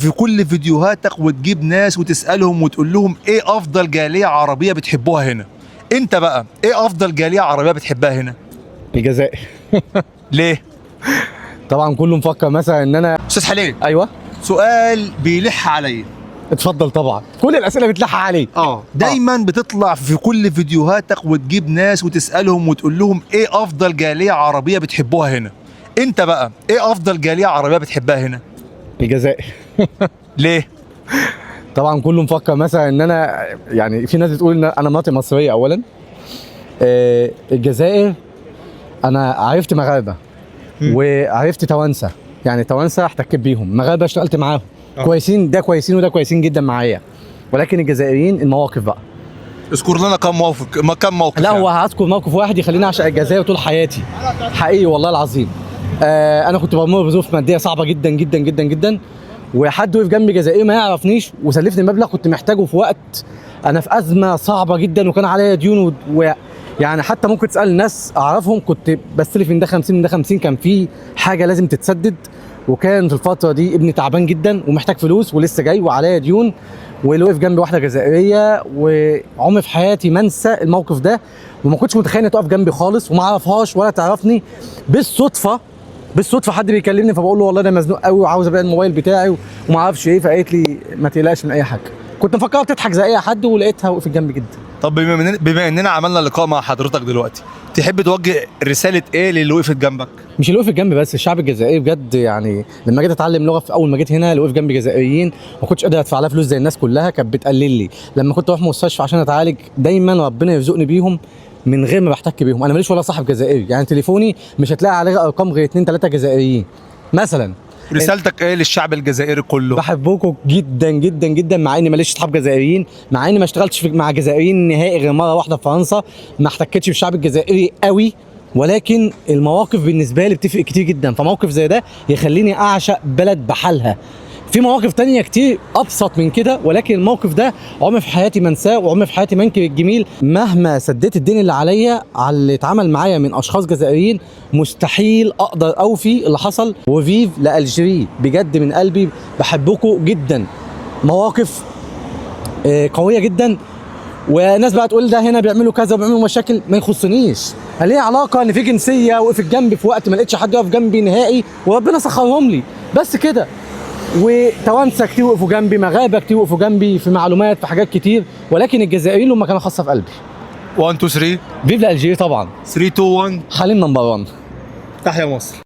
في كل فيديوهاتك وتجيب ناس وتسالهم وتقول لهم ايه افضل جالية عربية بتحبوها هنا. انت بقى ايه افضل جالية عربية بتحبها هنا؟ الجزائر. ليه؟ طبعا كله مفكر مثلا ان انا استاذ حليم. ايوه. سؤال بيلح عليا. اتفضل. طبعا كل الاسئلة بتلح عليك. دايما بتطلع في كل فيديوهاتك وتجيب ناس وتسالهم وتقول لهم ايه افضل جالية عربية بتحبوها هنا. انت بقى ايه افضل جالية عربية بتحبها هنا؟ الجزائر. ليه؟ طبعا كله مفكر مثلا ان انا، يعني في ناس بتقول ان انا مراتي مصرية اولا. الجزائر انا عرفت مغاربة وعرفت توانسة، يعني توانسة احتكيت بيهم، مغاربة اشتغلت معاهم. كويسين، ده كويسين وده كويسين جدا معايا، ولكن الجزائريين المواقف بقى. اذكر لنا كم موقف، ما كم موقف. لا يعني. هو هذكر موقف واحد يخليني اعشق الجزائر طول حياتي حقيقي والله العظيم. انا كنت بمر بظروف مادية صعبة جدا جدا جدا جدا، وحد وقف جنبي جزائري ما يعرفنيش وسلفني مبلغ كنت محتاجه في وقت انا في ازمة صعبة جدا وكان عليا ديون يعني حتى ممكن تسال ناس اعرفهم، كنت بستلف من ده 50 من ده 50، كان في حاجة لازم تتسدد، وكان في الفترة دي ابني تعبان جدا ومحتاج فلوس ولسه جاي وعليا ديون، واللي وقف جنبي واحدة جزائرية، وعمري في حياتي ما انسى الموقف ده، وما كنتش متخيل انها تقف جنبي خالص وما اعرفهاش ولا تعرفني. بالصدفة حد بيكلمني فبقول له والله انا مزنوق قوي وعاوز ابيع الموبايل بتاعي وما اعرفش ايه، فقالت لي ما تقلقش من اي حاجة. كنت مفكرها بتضحك زي اي حد ولقيتها وقفت جنبي جدا. طب بما اننا عملنا لقاء مع حضرتك دلوقتي، تحب توجه رسالة ايه للي وقفت جنبك؟ مش اللي وقف جنبي بس، الشعب الجزائري بجد. يعني لما جيت اتعلم لغة في اول ما جيت هنا اللي وقف جنبي جزائريين، ما كنتش قادر ادفع لها فلوس زي الناس كلها، كانت بتقلل لي. لما كنت اروح مستشفى عشان اتعالج دايما ربنا يرزقني بيهم من غير ما بحتك بيهم. انا ماليش ولا صاحب جزائري، يعني تليفوني مش هتلاقي عليه ارقام غير 2 3 جزائريين مثلا. رسالتك ايه للشعب الجزائري كله؟ بحبكم جدا جدا جدا، مع اني ماليش اصحاب جزائريين، مع اني ما اشتغلتش مع جزائريين نهائي غير مرة واحدة في فرنسا، ما احتكتش بالشعب الجزائري قوي، ولكن المواقف بالنسبة لي بتفرق كتير جدا. فموقف زي ده يخليني اعشق بلد بحالها. في مواقف تانية كتير ابسط من كده، ولكن الموقف ده عمري في حياتي ما انساه، وعمري في حياتي ما انكر الجميل. مهما سديت الدين اللي عليا على اللي اتعمل معايا من اشخاص جزائريين، مستحيل اقدر اوفي اللي حصل. و vive l'Algérie بجد من قلبي بحبكم جدا. مواقف قوية جدا، وناس بقى تقول ده هنا بيعملوا كذا وبيعملوا مشاكل، ما يخصنيش. هل ليه علاقة ان في جنسية وقفت جنبي في وقت ما لقيتش حد يقف جنبي نهائي، وربنا سخرهم لي بس كده. وتوانسه كتير وقفوا جنبي، مغاربة كتير وقفوا جنبي في معلومات في حاجات كتير، ولكن الجزائريين هم كانوا خاصة في قلبي. 1 2 3 vive l'Algérie طبعا. 3 2 1. حليم number 1. تحيا مصر.